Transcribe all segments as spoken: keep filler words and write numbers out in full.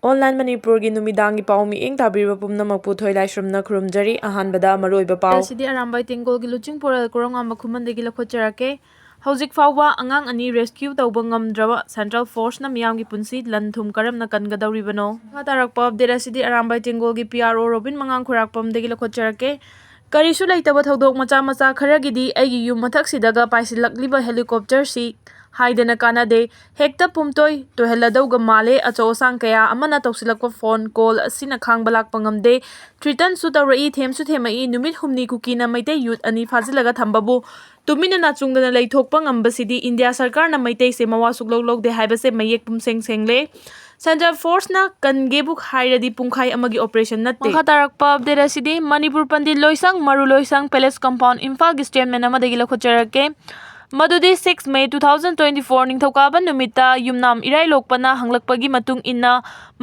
Online ꯃꯅꯤꯄꯨꯔꯒꯤ ꯅꯨꯃꯤꯗꯥꯡꯒꯤ ꯄꯥꯎ ꯃꯤꯠꯌꯦꯡ ꯇꯥꯕꯤꯔꯤꯕ ꯄꯨꯝꯅꯃꯛꯄꯨ ꯊꯣꯏꯂꯥꯏꯁ꯭ꯔꯝꯅ ꯈꯨꯔꯨꯝꯖꯔꯤ꯫ ꯑꯍꯥꯟꯕꯗ ꯃꯔꯨꯑꯣꯏꯕ ꯄꯥꯎ꯫ ꯑꯁꯤꯗꯤ ꯑꯔꯥꯝꯕꯥꯏ ꯇꯦꯡꯒꯣꯜꯒꯤ ꯂꯨꯆꯤꯡ ꯄꯣꯔꯦꯜ ꯀꯣꯔꯧꯉꯥꯟꯕ ꯈꯨꯃꯟꯗꯒꯤ ꯂꯧꯈꯠꯆꯔꯛꯀꯦ꯫ ꯍꯧꯖꯤꯛ ꯐꯥꯎꯕ ꯑꯉꯥꯡ ꯑꯅꯤ ꯔꯦꯁꯀ꯭ꯌꯨ ꯇꯧꯕ ꯉꯝꯗ꯭ꯔꯕ ꯁꯦꯟꯇ꯭ꯔꯦꯜ ꯐꯣꯔꯁꯅ ꯃꯤꯌꯥꯝꯒꯤ ꯄꯨꯟꯁꯤ ꯂꯟ ꯊꯨꯝ ꯀꯔꯝꯅ ꯀꯟꯒꯗꯧꯔꯤꯕꯅꯣ? ꯃꯈꯥ ꯇꯥꯔꯛꯄ ꯑꯞꯗꯦꯠ ꯑꯁꯤꯗꯤ ꯑꯔꯥꯝꯕꯥꯏ ꯇꯦꯡꯒꯣꯜꯒꯤ ꯄꯤ ꯑꯥꯔ ꯑꯣ ꯔꯣꯕꯤꯟ ꯃꯉꯥꯡ ꯈꯨꯔꯥꯛꯄꯝꯗꯒꯤ ꯂꯧꯈꯠꯆꯔꯛꯀꯦ꯫ ꯀꯔꯤꯁꯨ ꯂꯩꯇꯕ ꯊꯧꯗꯣꯛ ꯃꯆꯥ ꯃꯆꯥ ꯈꯔꯒꯤꯗꯤ ꯑꯩꯒꯤ ꯌꯨꯝ ꯃꯊꯛꯁꯤꯗꯒ ꯄꯥꯏꯁꯤꯜꯂꯛꯂꯤꯕ ꯍꯦꯂꯤꯀꯣꯞꯇꯔꯁꯤ ꯍꯥꯏꯗꯅ ꯀꯥꯟꯅꯗꯦ꯫ ꯍꯦꯛꯇ ꯄꯨꯝꯇꯣꯏ ꯇꯣꯏꯍꯜꯂꯗꯧꯒ ꯃꯥꯜꯂꯦ꯫ ꯑꯆꯧ ꯑꯁꯥꯡ ꯀꯌꯥ ꯑꯃꯅ ꯇꯧꯁꯤꯜꯂꯛꯄ ꯐꯣꯟ ꯀꯣꯜ ꯑꯁꯤꯅ ꯈꯥꯡꯕ ꯂꯥꯛꯄ ꯉꯝꯗꯦ꯫ ꯊ꯭ꯔꯤꯇꯟꯁꯨ ꯇꯧꯔꯛꯏ, ꯊꯦꯝꯁꯨ ꯊꯦꯝꯃꯛꯏ꯫ ꯅꯨꯃꯤꯠ ꯍꯨꯝꯅꯤ ꯀꯨꯀꯤꯅ ꯃꯩꯇꯩ ꯌꯨꯠ ꯑꯅꯤ ꯐꯥꯖꯤꯜꯂꯒ ꯊꯝꯕꯕꯨ ꯇꯨꯃꯤꯟꯅ ꯅꯥꯆꯨꯡꯗꯅ ꯂꯩꯊꯣꯛꯄ ꯉꯝꯕꯁꯤꯗꯤ ꯏꯟꯗꯤꯌꯥ ꯁꯔꯀꯥꯔꯅ ꯃꯩꯇꯩꯁꯦ ꯃꯋꯥ ꯁꯨꯛꯂꯧ ꯂꯧꯗꯦ ꯍꯥꯏꯕꯁꯦ ꯃꯌꯦꯛ ꯄꯨꯝꯁꯦꯡ ꯁꯦꯡꯂꯦ꯫ ꯁꯦꯟꯇ꯭ꯔꯦꯜ ꯐꯣꯔꯁꯅ ꯀꯟꯒꯦꯕꯨ ꯍꯥꯏꯔꯗꯤ ꯄꯨꯡꯈꯥꯏ ꯑꯃꯒꯤ ꯑꯣꯄꯔꯦꯁꯟ ꯅꯠꯇꯦ꯫ ꯃꯈꯥ ꯇꯥꯔꯛꯄ ꯑꯞꯗꯦꯠ ꯑꯁꯤꯗꯤ ꯃꯅꯤꯄꯨꯔ ꯄꯟꯗꯤꯠ ꯂꯣꯏꯁꯪ ꯃꯔꯨ ꯂꯣꯏꯁꯪ ꯄꯦꯂꯦꯁ ꯀꯝꯄꯥꯎꯟ ꯏꯝꯐꯥꯜꯒꯤ ꯁ꯭ꯇꯦꯠꯃꯦꯟ ꯑꯃꯗꯒꯤ ꯂꯧꯈꯠꯆꯔꯛꯀꯦ꯫ ꯃꯗꯨꯗꯤ six May two thousand twenty four ꯅꯤꯡꯊꯧꯀꯥꯕ ꯅꯨꯃꯤꯠꯇ ꯌꯨꯝꯅꯥꯝ ꯏꯔꯥꯏꯂꯣꯛꯄꯅ ꯍꯪꯂꯛꯄꯒꯤ ꯃꯇꯨꯡ ꯏꯟꯅ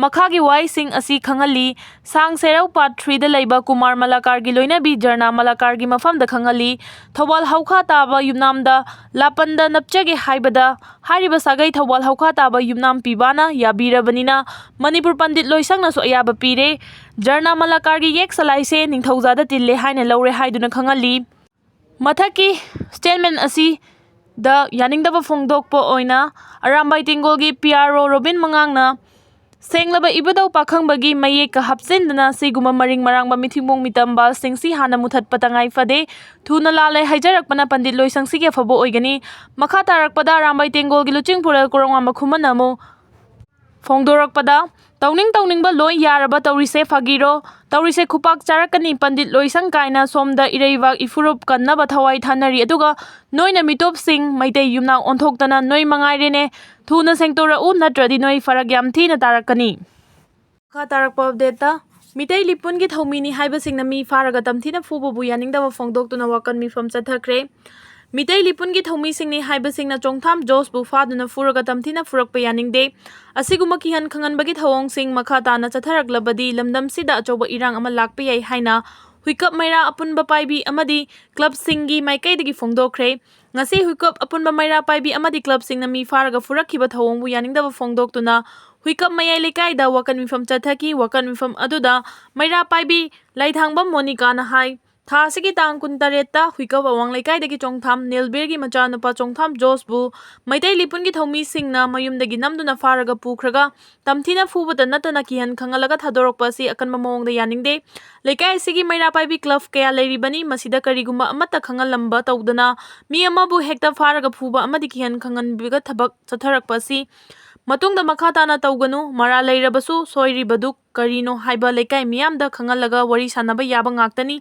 ꯃꯈꯥꯒꯤ ꯋꯥꯍꯩꯁꯤꯡ ꯑꯁꯤ ꯈꯪꯍꯜꯂꯤ꯫ ꯁꯥꯡ ꯁꯦꯔꯧ ꯄꯥꯔꯠ ꯊ꯭ꯔꯤꯗ ꯂꯩꯕ ꯀꯨꯃꯥꯔ ꯃꯂꯥꯀꯥꯔꯒꯤ ꯂꯣꯏꯅꯕꯤ ꯖꯔꯅꯥ ꯃꯂꯥꯀꯥꯔꯒꯤ ꯃꯐꯝꯗ ꯈꯪꯍꯜꯂꯤ꯫ ꯊꯧꯕꯥꯜ ꯍꯧꯈꯥ ꯇꯥꯕ ꯌꯨꯝꯅꯥꯝꯗ ꯂꯥꯄꯟꯗ ꯅꯞꯆꯒꯦ ꯍꯥꯏꯕꯗ ꯍꯥꯏꯔꯤꯕ ꯁꯥꯒꯩ ꯊꯧꯕꯥꯜ ꯍꯧꯈꯥ ꯇꯥꯕ ꯌꯨꯝꯅꯥꯝ ꯄꯤꯕꯥꯅ ꯌꯥꯕꯤꯔꯕꯅꯤꯅ ꯃꯅꯤꯄꯨꯔ ꯄꯟꯗꯤꯠ ꯂꯣꯏꯁꯪꯅꯁꯨ ꯑꯌꯥꯕ ꯄꯤꯔꯦ꯫ ꯖꯔꯅꯥ ꯃꯂꯥꯀꯥꯔꯒꯤ ꯌꯦꯛ ꯁꯂꯥꯏꯁꯦ ꯅꯤꯡꯊꯧꯖꯥꯗ ꯇꯤꯜꯂꯦ ꯍꯥꯏꯅ ꯂꯧꯔꯦ ꯍꯥꯏꯗꯨꯅ ꯈꯪꯍꯜꯂꯤ꯫ ꯃꯊꯛꯀꯤ ꯁ꯭ꯇꯦꯠꯃꯦꯟ ꯑꯁꯤꯗ ꯌꯥꯅꯤꯡꯗꯕ ꯐꯣꯡꯗꯣꯛꯄ ꯑꯣꯏꯅ ꯑꯔꯥꯝꯕꯥꯏ ꯇꯦꯡꯒꯣꯜꯒꯤ ꯄꯤ ꯑꯥꯔ ꯑꯣ ꯔꯣꯕꯤꯟ ꯃꯉꯥꯡꯅ ꯁꯦꯡꯂꯕ ꯏꯕꯨꯙꯧ ꯄꯥꯈꯪꯕꯒꯤ ꯃꯌꯦꯛꯀ ꯍꯥꯞꯆꯤꯟꯗꯅ ꯁꯤꯒꯨꯝꯕ ꯃꯔꯤꯡ ꯃꯔꯥꯡꯕ ꯃꯤꯊꯤꯡꯕꯣꯡ ꯃꯤꯇꯝꯕꯥꯜꯁꯤꯡꯁꯤ ꯍꯥꯟꯅ ꯃꯨꯊꯠꯄ ꯇꯉꯥꯏ ꯐꯗꯦ꯫ ꯊꯨꯅ ꯂꯥꯜꯂꯦ ꯍꯥꯏꯖꯔꯛꯄꯅ ꯄꯟꯗꯤꯠ ꯂꯣꯏꯁꯪꯁꯤꯒꯤ ꯑꯐꯕ ꯑꯣꯏꯒꯅꯤ꯫ ꯃꯈꯥ ꯇꯥꯔꯛꯄꯗ ꯑꯔꯥꯝꯕꯥꯏ ꯇꯦꯡꯒꯣꯜꯒꯤ ꯂꯨꯆꯤꯡ ꯄꯨꯔꯦꯜ ꯀꯣꯔꯧꯉꯥꯟꯕ ꯈꯨꯃꯟꯅ ꯑꯃꯨꯛ ꯐꯣꯡꯗꯣꯔꯛꯄꯗ, ꯇꯧꯅꯤꯡ ꯇꯧꯅꯤꯡꯕ ꯂꯣꯏ ꯌꯥꯔꯕ, ꯇꯧꯔꯤꯁꯦ ꯐꯥꯒꯤꯔꯣ? ꯇꯧꯔꯤꯁꯦ ꯈꯨꯄꯥꯛ ꯆꯥꯔꯛꯀꯅꯤ꯫ ꯄꯟꯗꯤꯠ ꯂꯣꯏꯁꯪ ꯀꯥꯏꯅ ꯁꯣꯝꯗ ꯏꯔꯩꯕꯥꯛ ꯏꯐꯨꯔꯨꯞ ꯀꯟꯅꯕ ꯊꯋꯥꯏ ꯊꯥꯅꯔꯤ, ꯑꯗꯨꯒ ꯅꯣꯏꯅ ꯃꯤꯇꯣꯞꯁꯤꯡ ꯃꯩꯇꯩ ꯌꯨꯝꯅꯥꯛ ꯑꯣꯟꯊꯣꯛꯇꯅ ꯅꯣꯏ ꯃꯉꯥꯏꯔꯦꯅꯦ꯫ ꯊꯨꯅ ꯁꯦꯡꯇꯣꯔꯛꯎ, ꯅꯠꯇ꯭ꯔꯗꯤ ꯅꯣꯏ ꯐꯔꯛ ꯌꯥꯝ ꯊꯤꯅ ꯇꯥꯔꯛꯀꯅꯤ꯫ ꯃꯈꯥ ꯇꯥꯔꯛꯄ ꯑꯞꯗꯦꯠꯇ, ꯃꯤꯇꯩ ꯂꯤꯄꯨꯟꯒꯤ ꯊꯧꯃꯤꯅꯤ ꯍꯥꯏꯕꯁꯤꯡꯅ ꯃꯤ ꯐꯥꯔꯒ ꯇꯝꯊꯤꯅ ꯐꯨꯕꯕꯨ ꯌꯥꯅꯤꯡꯗꯕ ꯐꯣꯡꯗꯣꯛꯇꯨꯅ ꯋꯥꯀꯟ ꯃꯤꯐꯝ ꯆꯠꯊꯈ꯭ꯔꯦ꯫ ꯃꯤꯇꯩ ꯂꯤꯄꯨꯟꯒꯤ ꯊꯧꯃꯤꯁꯤꯡꯅꯤ ꯍꯥꯏꯕꯁꯤꯡꯅ ꯆꯣꯡꯊꯥꯝ ꯖꯣꯁꯄꯨ ꯐꯥꯗꯨꯅ ꯐꯨꯔꯒ ꯇꯝꯊꯤꯅ ꯐꯨꯔꯛꯄ ꯌꯥꯅꯤꯡꯗꯦ꯫ ꯑꯁꯤꯒꯨꯝꯕ ꯀꯤꯍꯟ ꯈꯪꯍꯟꯕꯒꯤ ꯊꯧꯑꯣꯡꯁꯤꯡ ꯃꯈꯥ ꯇꯥꯅ ꯆꯠꯊꯔꯛꯂꯕꯗꯤ ꯂꯝꯗꯝꯁꯤꯗ ꯑꯆꯧꯕ ꯏꯔꯥꯡ ꯑꯃ ꯂꯥꯛꯄ ꯌꯥꯏ ꯍꯥꯏꯅ ꯍꯨꯏꯀꯞ ꯃꯩꯔꯥ ꯑꯄꯨꯟꯕ ꯄꯥꯏꯕꯤ ꯑꯃꯗꯤ ꯀ꯭ꯂꯕꯁꯤꯡꯒꯤ ꯃꯥꯏꯀꯩꯗꯒꯤ ꯐꯣꯡꯗꯣꯛꯈ꯭ꯔꯦ꯫ ꯉꯁꯤ ꯍꯨꯏꯀꯞ ꯑꯄꯨꯟꯕ ꯃꯩꯔꯥ ꯄꯥꯏꯕꯤ ꯑꯃꯗꯤ ꯀ꯭ꯂꯕꯁꯤꯡꯅ ꯃꯤ ꯐꯥꯔꯒ ꯐꯨꯔꯛꯈꯤꯕ ꯊꯧꯑꯣꯡꯕꯨ ꯌꯥꯅꯤꯡꯗꯕ ꯐꯣꯡꯗꯣꯛꯇꯨꯅ ꯍꯨꯏꯀꯞ ꯃꯌꯥꯏ ꯂꯩꯀꯥꯏꯗ ꯋꯥꯀꯠ ꯃꯤꯐꯝ ꯆꯠꯊꯈꯤ꯫ ꯋꯥꯀꯠ ꯃꯤꯐꯝ ꯑꯗꯨꯗ ꯃꯩꯔꯥ ꯄꯥꯏꯕꯤ ꯂꯥꯏꯊꯥꯡꯕꯝ ꯃꯣꯅꯤꯀꯥꯅ ꯍꯥꯏ, ꯊꯥ ꯑꯁꯤꯒꯤ ꯇꯥꯡ ꯀꯨꯟꯇꯔꯦꯠꯇ ꯍꯨꯏꯀꯞ ꯑꯋꯥꯡ ꯂꯩꯀꯥꯏꯗꯒꯤ ꯆꯣꯡꯊꯥꯝ ꯅꯦꯜꯕꯤꯔꯒꯤ ꯃꯆꯥꯅꯨꯄꯥ ꯆꯣꯡꯊꯥꯝ ꯖꯣꯁꯄꯨ ꯃꯩꯇꯩ ꯂꯤꯄꯨꯟꯒꯤ ꯊꯧꯃꯤꯁꯤꯡꯅ ꯃꯌꯨꯝꯗꯒꯤ ꯅꯝꯗꯨꯅ ꯐꯥꯔꯒ ꯄꯨꯈ꯭ꯔꯒ ꯇꯝꯊꯤꯅ ꯐꯨꯕꯇ ꯅꯠꯇꯅ ꯀꯤꯍꯟ ꯈꯪꯍꯜꯂꯒ ꯊꯥꯗꯣꯔꯛꯄ ꯑꯁꯤ ꯑꯀꯟꯕ ꯃꯑꯣꯡꯗ ꯌꯥꯅꯤꯡꯗꯦ꯫ ꯂꯩꯀꯥꯏ ꯑꯁꯤꯒꯤ ꯃꯩꯔꯥ ꯄꯥꯏꯕꯤ ꯀ꯭ꯂꯕ ꯀꯌꯥ ꯂꯩꯔꯤꯕꯅꯤ꯫ ꯃꯁꯤꯗ ꯀꯔꯤꯒꯨꯝꯕ ꯑꯃꯠꯇ ꯈꯪꯍꯜꯂꯝꯕ ꯇꯧꯗꯅ ꯃꯤ ꯑꯃꯕꯨ ꯍꯦꯛꯇ ꯐꯥꯔꯒ ꯐꯨꯕ ꯑꯃꯗꯤ ꯀꯤꯍꯟ ꯈꯪꯍꯟꯕꯤꯕ ꯊꯕꯛ ꯆꯠꯊꯔꯛꯄ ꯑꯁꯤ ꯃꯇꯨꯡꯗ ꯃꯈꯥ ꯇꯥꯅ ꯇꯧꯒꯅꯨ꯫ ꯃꯔꯥꯜ ꯂꯩꯔꯕꯁꯨ ꯁꯣꯏꯔꯤꯕꯗꯨ ꯀꯔꯤꯅꯣ ꯍꯥꯏꯕ ꯂꯩꯀꯥꯏ ꯃꯤꯌꯥꯝꯗ ꯈꯪꯍꯜꯂꯒ ꯋꯥꯔꯤ ꯁꯥꯟꯅꯕ ꯌꯥꯕ ꯉꯥꯛꯇꯅꯤ꯫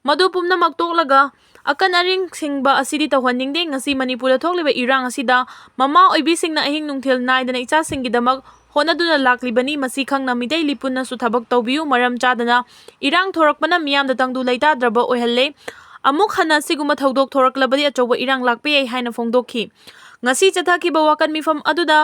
ꯃꯗꯨ ꯄꯨꯝꯅꯃꯛ ꯇꯣꯛꯂꯒ ꯑꯀꯟ ꯑꯔꯤꯡ ꯁꯤꯡꯕ ꯑꯁꯤꯗꯤ ꯇꯧꯍꯟꯅꯤꯡꯗꯦ꯫ ꯉꯁꯤ ꯃꯅꯤꯄꯨꯔꯗ ꯊꯣꯛꯂꯤꯕ ꯏꯔꯥꯡ ꯑꯁꯤꯗ ꯃꯃꯥ ꯑꯣꯏꯕꯤꯁꯤꯡꯅ ꯑꯍꯤꯡ ꯅꯨꯡꯊꯤꯜ ꯅꯥꯏꯗꯅ ꯏꯆꯥꯁꯤꯡꯒꯤꯗꯃꯛ ꯍꯣꯠꯅꯗꯨꯅ ꯂꯥꯛꯂꯤꯕꯅꯤ꯫ ꯃꯁꯤ ꯈꯪꯅ ꯃꯤꯇꯩ ꯂꯤꯄꯨꯟꯅꯁꯨ ꯊꯕꯛ ꯇꯧꯕꯤꯌꯨ꯫ ꯃꯔꯝ ꯆꯥꯗꯅ ꯏꯔꯥꯡ ꯊꯣꯔꯛꯄꯅ ꯃꯤꯌꯥꯝꯗ ꯇꯪꯗꯨ ꯂꯩꯇꯥꯗ꯭ꯔꯕ ꯑꯣꯏꯍꯜꯂꯦ꯫ ꯑꯃꯨꯛ ꯍꯟꯅ ꯑꯁꯤꯒꯨꯝꯕ ꯊꯧꯗꯣꯛ ꯊꯣꯔꯛꯂꯕꯗꯤ ꯑꯆꯧꯕ ꯏꯔꯥꯡ ꯂꯥꯛꯄ ꯌꯥꯏ ꯍꯥꯏꯅ ꯐꯣꯡꯗꯣꯛꯈꯤ꯫ ꯉꯁꯤ ꯆꯠꯊꯈꯤꯕ ꯋꯥꯀꯠ ꯃꯤꯐꯝ ꯑꯗꯨꯗ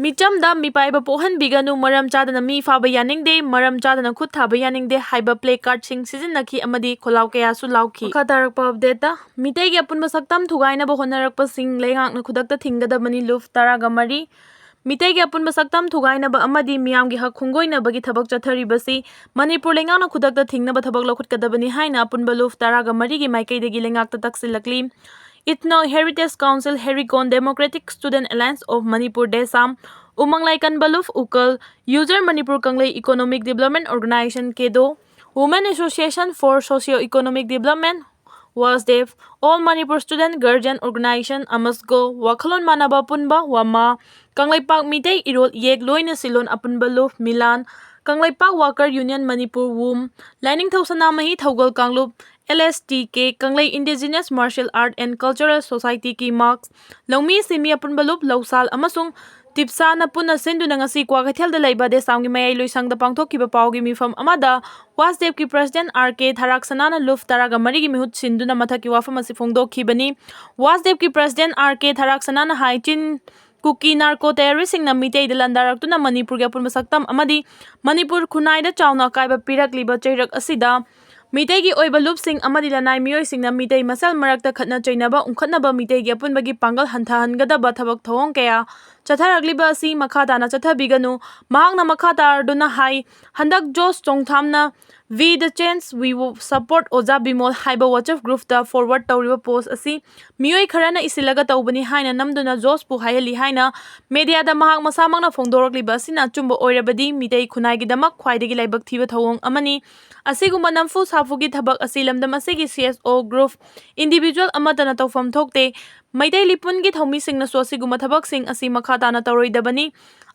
ꯃꯤꯆꯝꯗ ꯃꯤꯄꯥꯏꯕ ꯄꯣꯛꯍꯟꯕꯤꯒꯅꯨ, ꯃꯔꯝ ꯆꯥꯗꯅ ꯃꯤ ꯐꯥꯕ ꯌꯥꯅꯤꯡꯗꯦ, ꯃꯔꯝ ꯆꯥꯗꯅ ꯈꯨꯠ ꯊꯥꯕ ꯌꯥꯅꯤꯡꯗꯦ ꯍꯥꯏꯕ ꯄ꯭ꯂꯦ ꯀꯥꯔꯗꯁꯤꯡ ꯁꯤꯖꯤꯟꯅꯈꯤ ꯑꯃꯗꯤ ꯈꯣꯜꯂꯥꯎ ꯀꯌꯥꯁꯨ ꯂꯥꯎꯈꯤ꯫ ꯃꯈꯥ ꯇꯥꯔꯛꯄ ꯑꯞꯗꯦꯠꯇ, ꯃꯤꯇꯩꯒꯤ ꯑꯄꯨꯟꯕ ꯁꯛꯇꯝ ꯊꯨꯒꯥꯏꯅꯕ ꯍꯣꯠꯅꯔꯛꯄꯁꯤꯡ ꯂꯩꯉꯥꯛꯅ ꯈꯨꯗꯛꯇ ꯊꯤꯡꯒꯗꯕꯅꯤ꯫ ꯂꯨꯞ ꯇꯔꯥꯒ ꯃꯔꯤ꯫ ꯃꯤꯇꯩꯒꯤ ꯑꯄꯨꯟꯕ ꯁꯛꯇꯝ ꯊꯨꯒꯥꯏꯅꯕ ꯑꯃꯗꯤ ꯃꯤꯌꯥꯝꯒꯤ ꯍꯛ ꯈꯣꯡꯒꯣꯏꯅꯕꯒꯤ ꯊꯕꯛ ꯆꯠꯊꯔꯤꯕꯁꯤ ꯃꯅꯤꯄꯨꯔ ꯂꯩꯉꯥꯛꯅ ꯈꯨꯗꯛꯇ ꯊꯤꯡꯅꯕ ꯊꯕꯛ ꯂꯧꯈꯠꯀꯗꯕꯅꯤ ꯍꯥꯏꯅ ꯑꯄꯨꯟꯕ ꯂꯨꯞ ꯇꯔꯥꯒ ꯃꯔꯤꯒꯤ ꯃꯥꯏꯀꯩꯗꯒꯤ ꯂꯩꯉꯥꯛꯇ ꯇꯛꯁꯤꯜꯂꯛꯂꯤ꯫ Ethno Heritage Council, Hericon, Democratic Student Alliance of Manipur, DESAM, ꯎꯃꯪ ꯂꯥꯏꯀꯟꯕ ꯂꯨꯞ ꯎꯀꯜ, user Manipur Kanglei economic development organization, ꯀꯦꯗꯣ, Women Association for Socio Economic Development, ꯋꯥꯁꯗꯦꯕ, All Manipur Student Guardian Organization, ꯑꯃꯁꯒꯣ, ꯋꯥꯈꯜꯂꯣꯟ ꯃꯥꯟꯅꯕ ꯑꯄꯨꯟꯕ, ꯋꯥꯃꯥ, ꯀꯪꯂꯩꯄꯥꯛ ꯃꯤꯇꯩ ꯏꯔꯣꯜ ꯏꯌꯦꯛ ꯂꯣꯏꯅ ꯁꯤꯂꯣꯟ ꯑꯄꯨꯟꯕ ꯂꯨꯞ, Milan, Kangleipak Worker Union Manipur, ꯋꯨꯝ, ꯂꯥꯏꯅꯤꯡꯊꯧ ꯁꯅꯥꯃꯍꯤ ꯊꯧꯒꯜ ꯀꯥꯡꯂꯨꯞ, L S T K, Kanglei Indigenous Martial Art and Cultural Society, ꯀꯤꯃꯥꯛꯁ, ꯂꯧꯃꯤ ꯁꯤꯟꯃꯤ ꯑꯄꯨꯟꯕ ꯂꯨꯞ, ꯂꯧꯁꯥꯜ ꯑꯃꯁꯨꯡ ꯇꯤꯞꯁꯥꯅ ꯄꯨꯟꯅ ꯁꯤꯟꯗꯨꯅ ꯉꯁꯤ ꯀ꯭ꯋꯥꯀꯩꯊꯦꯜꯗ ꯂꯩꯕ ꯗꯦꯁꯥꯝꯒꯤ ꯃꯌꯥꯏ ꯂꯣꯏꯁꯪꯗ ꯄꯥꯡꯊꯣꯛꯈꯤꯕ ꯄꯥꯎꯒꯤ ꯃꯤꯐꯝ ꯑꯃꯗ ꯋꯥꯁꯗꯦꯕꯀꯤ ꯄ꯭ꯔꯁꯤꯗꯦꯟ ꯑꯥꯔ ꯀꯦ ꯊꯔꯥꯛꯁꯅꯥꯅ ꯂꯨꯞ ꯇꯔꯥꯒ ꯃꯔꯤꯒꯤ ꯃꯤꯍꯨꯠ ꯁꯤꯟꯗꯨꯅ ꯃꯊꯛꯀꯤ ꯋꯥꯐꯝ ꯑꯁꯤ ꯐꯣꯡꯗꯣꯛꯈꯤꯕꯅꯤ꯫ ꯋꯥꯁꯗꯦꯕꯀꯤ ꯄ꯭ꯔꯁꯤꯗꯦꯟ ꯑꯥꯔ ꯀꯦ ꯊꯔꯥꯛꯁꯅꯥꯅ ꯍꯥꯏ, ꯆꯤꯟ ꯀꯨꯀꯤ ꯅꯥꯔꯀꯣ ꯇꯦꯔꯣꯔꯤꯁꯁꯤꯡꯅ ꯃꯤꯇꯩꯗ ꯂꯥꯟꯗꯥꯔꯛꯇꯨꯅ ꯃꯅꯤꯄꯨꯔꯒꯤ ꯑꯄꯨꯟꯕ ꯁꯛꯇꯝ ꯑꯃꯗꯤ ꯃꯅꯤꯄꯨꯔ ꯈꯨꯟꯅꯥꯏꯗ ꯆꯥꯎꯅ ꯑꯀꯥꯏꯕ ꯄꯤꯔꯛꯂꯤꯕ ꯆꯩꯔꯛ ꯑꯁꯤꯗ ꯃꯤꯇꯩꯒꯤ ꯑꯣꯏꯕ ꯂꯨꯞꯁꯤꯡ ꯑꯃꯗꯤ ꯂꯅꯥꯏ ꯃꯤꯑꯣꯏꯁꯤꯡꯅ ꯃꯤꯇꯩ ꯃꯁꯦꯜ ꯃꯔꯛꯇ ꯈꯠꯅ ꯆꯩꯅꯕ ꯎꯪꯈꯠꯅꯕ, ꯃꯤꯇꯩꯒꯤ ꯑꯄꯨꯟꯕꯒꯤ ꯄꯥꯡꯒꯜ ꯍꯟꯊꯍꯟꯒꯗꯕ ꯊꯕꯛ ꯊꯧꯑꯣꯡ ꯀꯌꯥ ꯆꯠꯊꯔꯛꯂꯤꯕ ꯑꯁꯤ ꯃꯈꯥ ꯇꯥꯅ ꯆꯠꯊꯕꯤꯒꯅꯨ꯫ ꯃꯍꯥꯛꯅ ꯃꯈꯥ ꯇꯥꯔꯗꯨꯅ ꯍꯥꯏ, ꯍꯟꯗꯛ José ꯆꯣꯡꯊꯥꯝꯅ "We the Change, We Will Support ꯑꯣꯖꯥ ꯕꯤꯃꯣꯜ" ꯍꯥꯏꯕ WhatsApp groupꯇ forward ꯇꯧꯔꯤꯕ post ꯑꯁꯤ ꯃꯤꯑꯣꯏ ꯈꯔꯅ ꯏꯁꯤꯜꯂꯒ ꯇꯧꯕꯅꯤ ꯍꯥꯏꯅ ꯅꯝꯗꯨꯅ ꯖꯣꯁꯄꯨ ꯍꯥꯏꯍꯜꯂꯤ ꯍꯥꯏꯅ mediaꯗ ꯃꯍꯥꯛ ꯃꯁꯥꯃꯛꯅ ꯐꯣꯡꯗꯣꯔꯛꯂꯤꯕ ꯑꯁꯤꯅ ꯑꯆꯨꯝꯕ ꯑꯣꯏꯔꯕꯗꯤ ꯃꯤꯇꯩ ꯈꯨꯟꯅꯥꯏꯒꯤꯗꯃꯛ ꯈ꯭ꯋꯥꯏꯗꯒꯤ ꯂꯥꯏꯕꯛ ꯊꯤꯕ ꯊꯧꯑꯣꯡ ꯑꯃꯅꯤ꯫ ꯑꯁꯤꯒꯨꯝꯕ ꯅꯝꯐꯨ ꯁꯥꯐꯨꯒꯤ ꯊꯕꯛ ꯑꯁꯤ ꯂꯝꯗꯝ ꯑꯁꯤꯒꯤ CSO group, individual ꯑꯃꯠꯇꯅ ꯇꯧꯐꯝ ꯊꯣꯛꯇꯦ꯫ ꯃꯩꯇꯩ ꯂꯤꯄꯨꯟꯒꯤ ꯊꯧꯃꯤꯁꯤꯡꯅꯁꯨ ꯑꯁꯤꯒꯨꯝꯕ ꯊꯕꯛꯁꯤꯡ ꯑꯁꯤ ꯃꯈꯥ ꯇꯥꯅ ꯇꯧꯔꯣꯏꯗꯕꯅꯤ꯫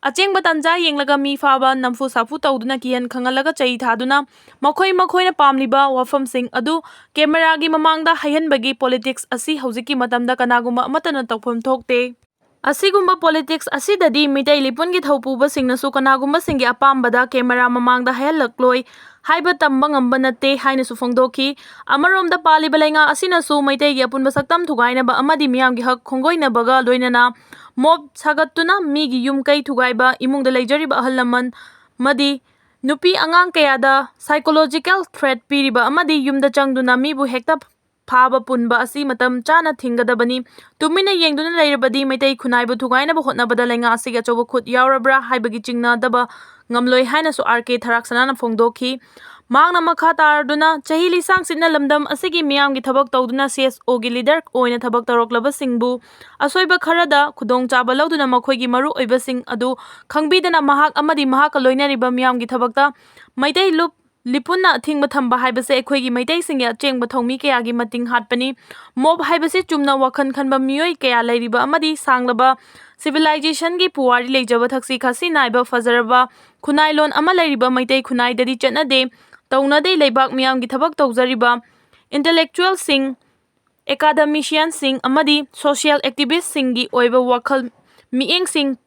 ꯑꯆꯦꯡꯕ ꯇꯥꯟꯖꯥ ꯌꯦꯡꯂꯒ ꯃꯤ ꯐꯥꯕ, ꯅꯝꯐꯨ ꯁꯥꯐꯨ ꯇꯧꯗꯨꯅ ꯀꯤꯍꯟ ꯈꯪꯍꯜꯂꯒ ꯆꯩ ꯊꯥꯗꯨꯅ ꯃꯈꯣꯏ ꯃꯈꯣꯏꯅ ꯄꯥꯝꯂꯤꯕ ꯋꯥꯐꯝꯁꯤꯡ ꯑꯗꯨ cameraꯒꯤ ꯃꯃꯥꯡꯗ ꯍꯩꯍꯟꯕꯒꯤ politics ꯑꯁꯤ ꯍꯧꯖꯤꯛꯀꯤ ꯃꯇꯝꯗ ꯀꯅꯥꯒꯨꯝꯕ ꯑꯃꯠꯇꯅ ꯇꯧꯐꯝ ꯊꯣꯛꯇꯦ꯫ ꯑꯁꯤꯒꯨꯝꯕ politics ꯑꯁꯤꯗꯗꯤ ꯃꯤꯇꯩ ꯂꯤꯄꯨꯟꯒꯤ ꯊꯧꯄꯨꯕꯁꯤꯡꯅꯁꯨ ꯀꯅꯥꯒꯨꯝꯕꯁꯤꯡꯒꯤ ꯑꯄꯥꯝꯕꯗ camera ꯃꯃꯥꯡꯗ ꯍꯩꯍꯜꯂꯛꯂꯣꯏ ꯍꯥꯏꯕ ꯇꯝꯕ ꯉꯝꯕ ꯅꯠꯇꯦ ꯍꯥꯏꯅꯁꯨ ꯐꯣꯡꯗꯣꯛꯈꯤ꯫ ꯑꯃꯔꯣꯝꯗ ꯄꯥꯜꯂꯤꯕ ꯂꯩꯉꯥꯛ ꯑꯁꯤꯅꯁꯨ ꯃꯩꯇꯩꯒꯤ ꯑꯄꯨꯟꯕ ꯁꯛꯇꯝ ꯊꯨꯒꯥꯏꯅꯕ ꯑꯃꯗꯤ ꯃꯤꯌꯥꯝꯒꯤ ꯍꯛ ꯈꯣꯡꯒꯣꯏꯅꯕꯒ ꯂꯣꯏꯅꯅ mob ꯁꯥꯒꯠꯇꯨꯅ ꯃꯤꯒꯤ ꯌꯨꯝ ꯀꯩ ꯊꯨꯒꯥꯏꯕ, ꯏꯃꯨꯡꯗ ꯂꯩꯖꯔꯤꯕ ꯑꯍꯜ ꯂꯃꯟ ꯑꯃꯗꯤ ꯅꯨꯄꯤ ꯑꯉꯥꯡ ꯀꯌꯥꯗ psychological threat ꯄꯤꯔꯤꯕ ꯑꯃꯗꯤ ꯌꯨꯝꯗ ꯆꯪꯗꯨꯅ ꯃꯤꯕꯨ ꯍꯦꯛꯇ ꯐꯥꯕ ꯄꯨꯟꯕ ꯑꯁꯤ ꯃꯇꯝ ꯆꯥꯅ ꯊꯤꯡꯒꯗꯕꯅꯤ꯫ ꯇꯨꯃꯤꯟꯅ ꯌꯦꯡꯗꯨꯅ ꯂꯩꯔꯕꯗꯤ ꯃꯩꯇꯩ ꯈꯨꯟꯅꯥꯏꯕꯨ ꯊꯨꯒꯥꯏꯅꯕ ꯍꯣꯠꯅꯕꯗ ꯂꯩꯉꯥꯛ ꯑꯁꯤꯒꯤ ꯑꯆꯧꯕ ꯈꯨꯠ ꯌꯥꯎꯔꯕ꯭ꯔꯥ ꯍꯥꯏꯕꯒꯤ ꯆꯤꯡꯅꯗꯕ ꯉꯝꯂꯣꯏ ꯍꯥꯏꯅꯁꯨ ꯑꯥꯔ ꯀꯦ ꯊꯔꯥꯛꯁꯅꯥꯅ ꯐꯣꯡꯗꯣꯛꯈꯤ꯫ ꯃꯍꯥꯛꯅ ꯃꯈꯥ ꯇꯥꯔꯗꯨꯅ, ꯆꯍꯤ ꯂꯤꯁꯥꯡ ꯁꯤꯠꯅ ꯂꯝꯗꯝ ꯑꯁꯤꯒꯤ ꯃꯤꯌꯥꯝꯒꯤ ꯊꯕꯛ ꯇꯧꯗꯨꯅ CSOꯒꯤ leader ꯑꯣꯏꯅ ꯊꯕꯛ ꯇꯧꯔꯛꯂꯕꯁꯤꯡꯕꯨ ꯑꯁꯣꯏꯕ ꯈꯔꯗ ꯈꯨꯗꯣꯡꯆꯥꯕ ꯂꯧꯗꯨꯅ ꯃꯈꯣꯏꯒꯤ ꯃꯔꯨ ꯑꯣꯏꯕꯁꯤꯡ ꯑꯗꯨ ꯈꯪꯕꯤꯗꯅ ꯃꯍꯥꯛ ꯑꯃꯗꯤ ꯃꯍꯥꯛꯀ ꯂꯣꯏꯅꯔꯤꯕ ꯃꯤꯌꯥꯝꯒꯤ ꯊꯕꯛꯇ ꯃꯩꯇꯩ ꯂꯨꯞ ꯂꯤꯄꯨꯟꯅ ꯑꯊꯤꯡꯕ ꯊꯝꯕ ꯍꯥꯏꯕꯁꯦ ꯑꯩꯈꯣꯏꯒꯤ ꯃꯩꯇꯩꯁꯤꯡꯒꯤ ꯑꯆꯦꯡꯕ ꯊꯧꯃꯤ ꯀꯌꯥꯒꯤ ꯃꯇꯤꯡ ꯍꯥꯠꯄꯅꯤ꯫ Mob ꯍꯥꯏꯕꯁꯤ ꯆꯨꯝꯅ ꯋꯥꯈꯜ ꯈꯟꯕ ꯃꯤꯑꯣꯏ ꯀꯌꯥ ꯂꯩꯔꯤꯕ ꯑꯃꯗꯤ ꯁꯥꯡꯂꯕ civilizationꯒꯤ ꯄꯨꯋꯥꯔꯤ ꯂꯩꯖꯕ ꯊꯛꯁꯤ ꯈꯥꯁꯤ ꯅꯥꯏꯕ ꯐꯖꯔꯕ ꯈꯨꯟꯅꯥꯏꯂꯣꯟ ꯑꯃ ꯂꯩꯔꯤꯕ ꯃꯩꯇꯩ ꯈꯨꯟꯅꯥꯏꯗꯗꯤ ꯆꯠꯅꯗꯦ, ꯇꯧꯅꯗꯦ꯫ ꯂꯩꯕꯥꯛ ꯃꯤꯌꯥꯝꯒꯤ ꯊꯕꯛ ꯇꯧꯖꯔꯤꯕ intellectualꯁꯤꯡ, academicianꯁꯤꯡ ꯑꯃꯗꯤ social activistꯁꯤꯡꯒꯤ ꯑꯣꯏꯕ ꯋꯥꯈꯜ ꯃꯤꯠꯌꯦꯡꯁꯤꯡ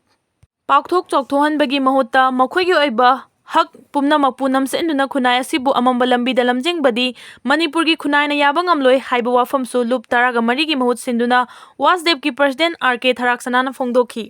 ꯄꯥꯛꯊꯣꯛ ꯆꯥꯎꯊꯣꯛꯍꯟꯕꯒꯤ ꯃꯍꯨꯠꯇ ꯃꯈꯣꯏꯒꯤ ꯑꯣꯏꯕ ꯍꯛ ꯄꯨꯝꯅꯃꯛꯄꯨ ꯅꯝꯁꯤꯟꯗꯨꯅ ꯈꯨꯟꯅꯥꯏ ꯑꯁꯤꯕꯨ ꯑꯃꯝꯕ ꯂꯝꯕꯤꯗ ꯂꯝꯖꯤꯡꯕꯗꯤ ꯃꯅꯤꯄꯨꯔꯒꯤ ꯈꯨꯟꯅꯥꯏꯅ ꯌꯥꯕ ꯉꯝꯂꯣꯏ ꯍꯥꯏꯕ ꯋꯥꯐꯝꯁꯨ ꯂꯨꯞ ꯇꯔꯥꯒ ꯃꯔꯤꯒꯤ ꯃꯍꯨꯠ ꯁꯤꯟꯗꯨꯅ ꯋꯥꯁꯗꯦꯞꯀꯤ president ꯑꯥꯔ ꯀꯦ ꯊꯔꯥꯛꯁꯅꯥꯅ ꯐꯣꯡꯗꯣꯛꯈꯤ꯫